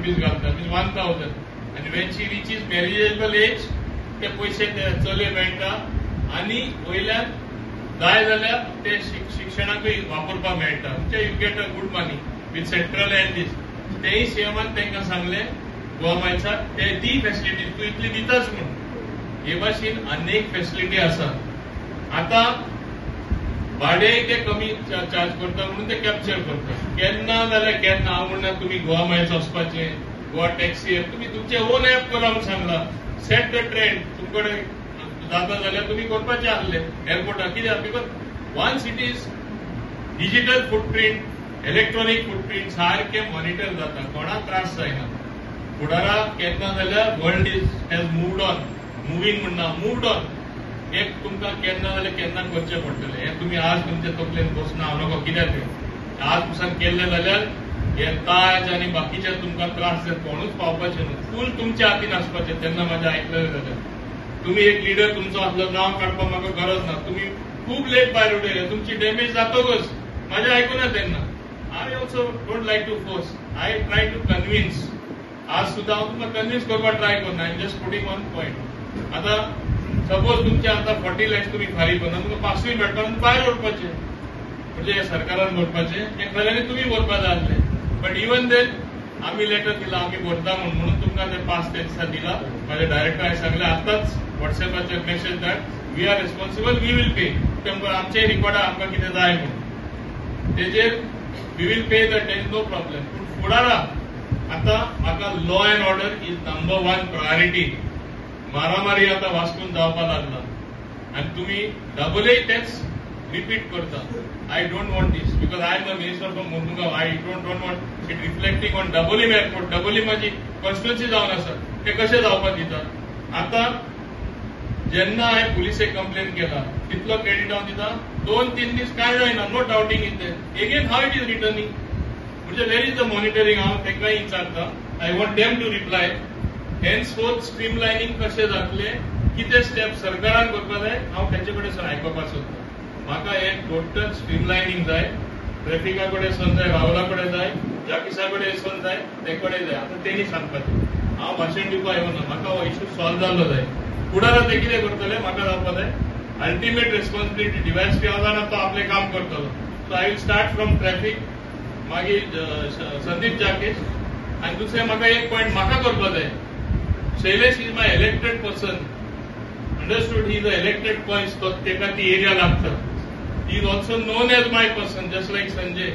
Rupees घालता, means 1000. आनी when she reaches marriageable age ते पयशे ते चले मेळटा आनी वयल्यान जाय जाल्यार ते शिक्षणाकूय वापरपाक मेळटा. म्हणजे you get a good money with central and these. तेय सीएमान तांकां सांगलें गोवा मायल्साक ते ती फेसिलिटी तूं इतली दिताच म्हूण. हे भाशेन अनेक फेसिलिटी आसा. आतां भाडें ते कमी चार्ज करता म्हणून ते कॅप्चर करता. केन्ना जाल्यार केन्ना हांव म्हणना तुमी गोवा मायल्स वचपाचें, गोवा टॅक्सी एप तुमी तुमचें ओन एप करा म्हूण सांगला. सेट the trend तुमचे कडेन जाता जाल्यार तुमी करपाचें आहले एअरपोर्टार. कित्याक? Because once it is digital footprint, electronic footprint सारकें मॉनिटर जाता, कोणाक त्रास जायना. फुडाराक केन्ना जाल्यार world is has moved on, moving म्हणना मुव्ड ऑन. एक तुमकां केन्ना जाल्यार केन्ना करचें पडटलें. हें तुमी आज तुमचे तकलेन बसना हांव नको कित्याक तें आज पसून केल्लें जाल्यार हे ताज आनी बाकीचे तुमकां त्रास जाता, कोणूच पावपाचें न्हू. फूल तुमच्या हातीन आसपाचें. तेन्ना म्हाजें आयकलें जाल्यार तुमी एक लिडर तुमचो आसलो, नांव काडपाक म्हाका गरज ना. तुमी खूब लेट भायर उडयले, तुमची डॅमेज जातकच म्हाजें आयकुना तेन्ना. I also don't like to force, I try to convince. आज सुद्दां हांव तुमकां कन्विन्स करपाक ट्राय करना, I am just putting one point. आतां सपोज तुमचे आतां 40 लॅक्स तुमी फारीक करना, तुमकां पासूय मेळटा, भायर उडपाचें म्हणजे सरकारान भरपाचें हें खऱ्यांनी तुमी भरपा जाय आसलें. बट इवन then आमी लेटर दिला आमी भरता म्हूण, म्हणून तुमकां ते पास त्या दिसा दिला. म्हाज्या डायरेक्टरान सांगलें आतांच वॉट्सॅपाचेर मॅसेज धाड, we are responsible, we will pay. तेमकां आमचेय रिकॉर्डार आमकां कितें जाय म्हूण तेजेर we will pay the ten, no problem. पूण फुडाराक आतां म्हाका law and order is number 1 priority. मारामारी आतां वास्कोन जावपाक लागला आनी तुमी डबलय तेच रिपीट करता. I don't want this because I am the minister from Mormugao. I don't want it reflecting on Dabolim airport. Dabolim म्हाजी कॉन्स्टिट्युएन्सी जावन आसा, ते कशें जावपाक दिता? आतां जेन्ना हांवें पुलिसेक कंप्लेन केला तितलो क्रेडीट हांव दिता. 2-3 दीस कांय जायना, no doubting is there. Again how it is returning, म्हणजे where is the monitoring? हांव तांकांय विचारता. I want them to reply. Henceforth streamlining कशें जातलें, कितें स्टेप सरकारान करपाक जाय, हांव तांचे कडेन आयकुपाक सोदतां. म्हाका हें टोटल स्ट्रीमलायनींग जाय. ट्रॅफिका कडेन सून जाय, राहुला कडेन जाय, जाकिसा कडेन सून जाय, ते कडेन जाय. आतां तेणी सांगपाचें, हांव भाशण दिवपाक येवना. म्हाका हो इशू सॉल्व जाल्लो जाय. फुडाराक ते कितें करतले म्हाका जावपा जाय. अल्टिमेट रिस्पॉन्सिबिलिटी डीवायएसपी हांव जाणा तो आपलें काम करतलो. So I will start from traffic, मागीर संदीप जाकेश. आनी दुसरें म्हाका एक पॉयंट म्हाका करपा जाय. Shailesh is my elected person, understood? He is a elected पंच, तो तेका ती एरिया लागता. He is also known as my person, just like Sanjay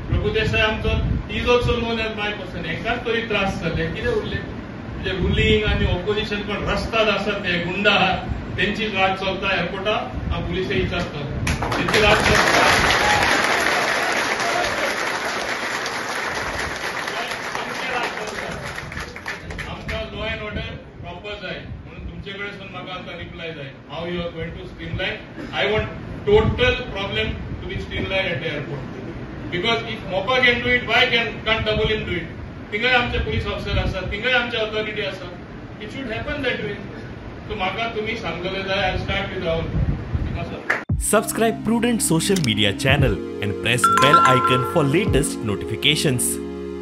Prabhudesai आमचो, he is also known as my person. हेंकाच तरी त्रास जाले, कितें उरलें? म्हणजे रुलींग आनी ऑपोजिशन पण रस्ताद आसा, ते गुंडा आहात तेंची राज चलता एअरपोर्टार. हांव पुलिसे विचारता तेंची राज चलता. आमकां लॉ एन्ड ऑर्डर प्रॉपर जाय म्हणून तुमचे कडेन सून म्हाका आतां रिप्लाय जाय. How you are going to streamline? I want total problem to be streamline at the airport. Because if Mopa can do it, why can't Dabolim do it? थिंगाय आमचे police officer आसा, थिंगाय आमचे ऑथॉरिटी आसा. It should happen that way. So म्हाका तुमी सांगलेले जाय. I start with Rahul. Subscribe Prudent Social Media channel and press bell icon for latest notifications.